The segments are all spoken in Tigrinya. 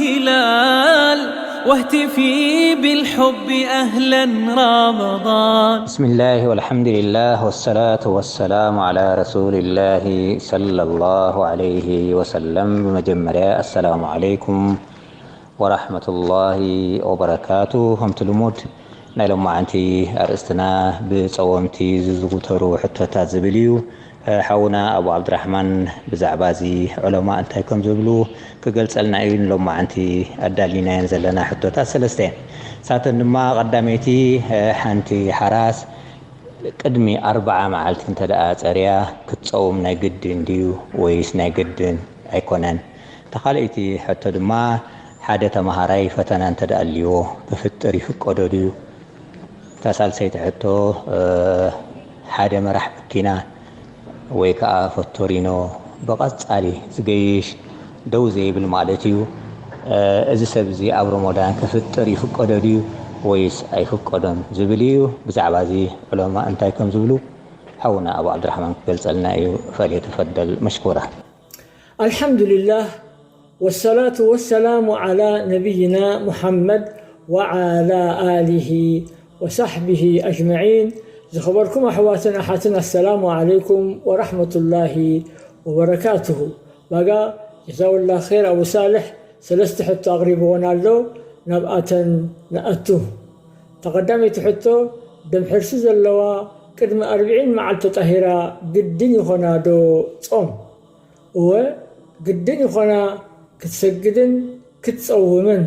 هلال واهتفي بالحب أهلا رمضان. بسم الله والحمد لله والصلاة والسلام على رسول الله صلى الله عليه وسلم. ብመጀመርያ السلام عليكم ورحمة الله وبركاته። ከምቲ ልሙድ ናይ ሎማዓንቲ ኣርእስትና ብጸወምቲ ዝዝውተሩ ሕቶታት ዝብል እዩ። ሓውና ኣቡ ዓብድራሕማን ብዛዕባ እዚ ዑለማ እንታይ ከም ዝብሉ ክገልጸልና እዩ። ንሎማዓንቲ ኣዳሊናየን ዘለና ሕቶታት ሰለስተ እየን። ንሳተን ድማ ቀዳመይቲ፣ ሓንቲ ሓራስ ቅድሚ ኣርብዓ መዓልቲ እንተ ደኣ ጸርያ ክትጸውም ናይ ግድን ድዩ ወይስ ናይ ግድን ኣይኮነን? እታ ካልኣይቲ ሕቶ ድማ ሓደ ተመሃራይ ፈተና እንተ ደኣ ኣልዎ ክፍጥር ይፍቀዶ ድዩ? እታ ሳልሰይቲ ሕቶ፣ ሓደ መራሕ መኪና ወይ ከኣ ፈቶሪኖ ብቐጻሊ ዝገይሽ ደው ዘይብል ማለት እዩ። እዚ ሰብ እዚ ኣብ ረመዳን ክፍጥር ይፍቀዶ ድዩ ወይስ ኣይፍቀዶን ዝብል እዩ። ብዛዕባ እዚ ዑለማ እንታይ ከም ዝብሉ ሓውና ኣቡ ዓብድራሕማን ክገልጸልና እዩ። فليتفضل مشكورا. الحمد لله والصلاة والسلام على نبينا محمد وعلى آله وصحبه أجمعين. ዝኸበርኩም ኣሕዋትን ኣሓትን ኣሰላሙ ዓለይኩም ወራሕመቱላሂ ወበረካቱሁ። ባጋ ጀዛውላ ኸይር ኣቡ ሳልሕ ሰለስተ ሕቶ ኣቕሪብዎን ኣሎ። ናብኣተን ንኣቱ። እታ ቀዳመይቲ ሕቶ፣ ደም ሕርሲ ዘለዋ ቅድሚ ኣርብዒን መዓልቲ ተጣሂራ ግድን ይኾና ዶ ጾም? እወ፣ ግድን ይኾና ክትሰግድን ክትጸውምን፣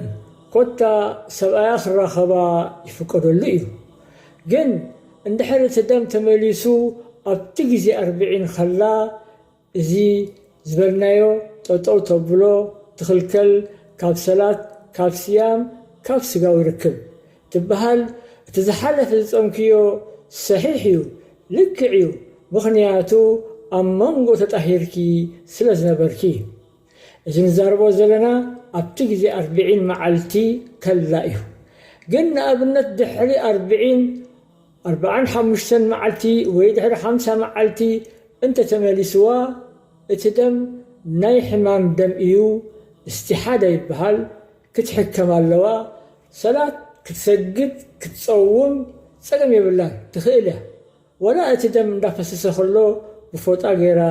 ኮታ ሰብኣያ ክራኸባ ይፍቀደሉ እዩ። ግን እንድሕር እቲ ደም ተመሊሱ ኣብቲ ግዜ ኣርብዒን ከላ፣ እዚ ዝበልናዮ ጠጠው ተብሎ ትኽልከል፣ ካብ ሰላት፣ ካብ ስያም፣ ካብ ስጋዊ ርክብ ትበሃል። እቲ ዝሓለፈ ዝጾምክዮ ሰሒሕ እዩ፣ ልክዕ እዩ፣ ምኽንያቱ ኣብ መንጎ ተጣሂርኪ ስለ ዝነበርኪ። እዚ ንዛረቦ ዘለና ኣብቲ ግዜ ኣርብዒን መዓልቲ ከላ እዩ። ግን ንኣብነት ድሕሪ ኣርብዒን ኣርብዓን ሓሙሽተን መዓልቲ ወይ ድሕሪ ሓምሳ መዓልቲ እንተተመሊስዋ፣ እቲ ደም ናይ ሕማም ደም እዩ፣ እስቲሓዳ ይበሃል፣ ክትሕከም ኣለዋ። ሰላት ክትሰግድ ክትጸውም ጸገም የብላን፣ ትኽእል እያ። ወላ እቲ ደም እንዳፈሰሰ ከሎ ብፎጣ ገይራ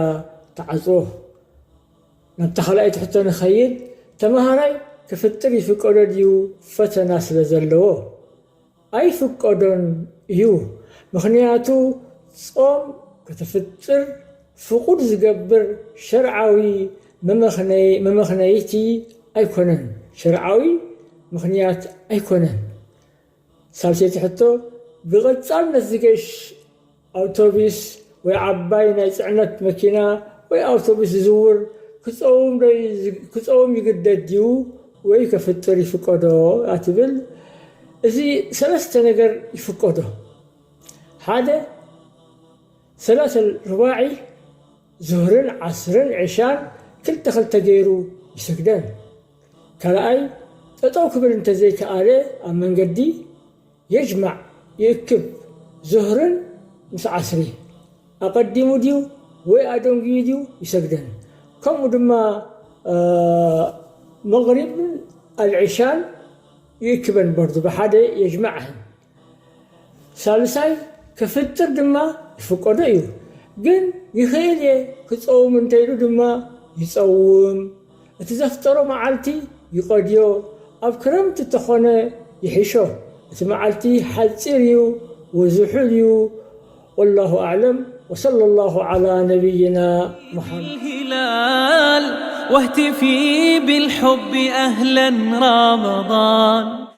ትዓጽዎ። ናብታ ካልኣይቲ ሕቶ ንኸይድ፣ ተመሃራይ ክፍጥር ይፍቀዶ ድዩ? ፈተና ስለ ዘለዎ። ኣይፍቀዶን እዩ። ምኽንያቱ ጾም ከተፍጥር ፍቑድ ዝገብር ሸርዓዊ መመኽነይ-፣ መመኽነይቲ ኣይኮነን። ሸርዓዊ ምኽንያት ኣይኮነን። ሳልሰይቲ ሕቶ፣ ብቐጻልነት ዝገሽ ኣውቶቡስ ወይ ዓባይ ናይ ጽዕነት መኪና ወይ ኣውቶቡስ ዝዝውር ክጸውም ዶ ዩ-፣ ክጸውም ይግደድ ድዩ ወይ ከፍጥር ይፍቀዶ? እያ ትብል። እዚ ሰለስተ ነገር ይፍቀዶ። ሓደ፣ ሰላተል ርባዒ ዙህርን ዓስርን ዕሻን ክልተ ክልተ ገይሩ ይሰግደን። ካልኣይ፣ ጠጠው ክብል እንተዘይከኣለ ኣብ መንገዲ የጅማዕ፣ ይእክብ፣ ዙህርን ምስ ዓስሪ ኣቐዲሙ ድዩ ወይ ኣደንጉዩ ድዩ ይሰግደን። ከምኡ ድማ፣ እ፣ መቕሪብን ኣልዕሻን ይእክበን በርዱ፣ ብሓደ የጅማዕህን። ሳልሳይ፣ ክፍጥር ድማ ይፍቀዶ እዩ። ግን ይኽእል እየ ክጸውም እንተኢሉ ድማ ይጸውም። እቲ ዘፍጠሮ መዓልቲ ይቐድዮ። ኣብ ክረምቲ እንተኾነ ይሕሾ። እቲ መዓልቲ ሓጺር እዩ ወዝሑል እዩ። والله أعلم، وصلى الله على نبينا محمد. الهلال واهتفي بالحب أهلا رمضان.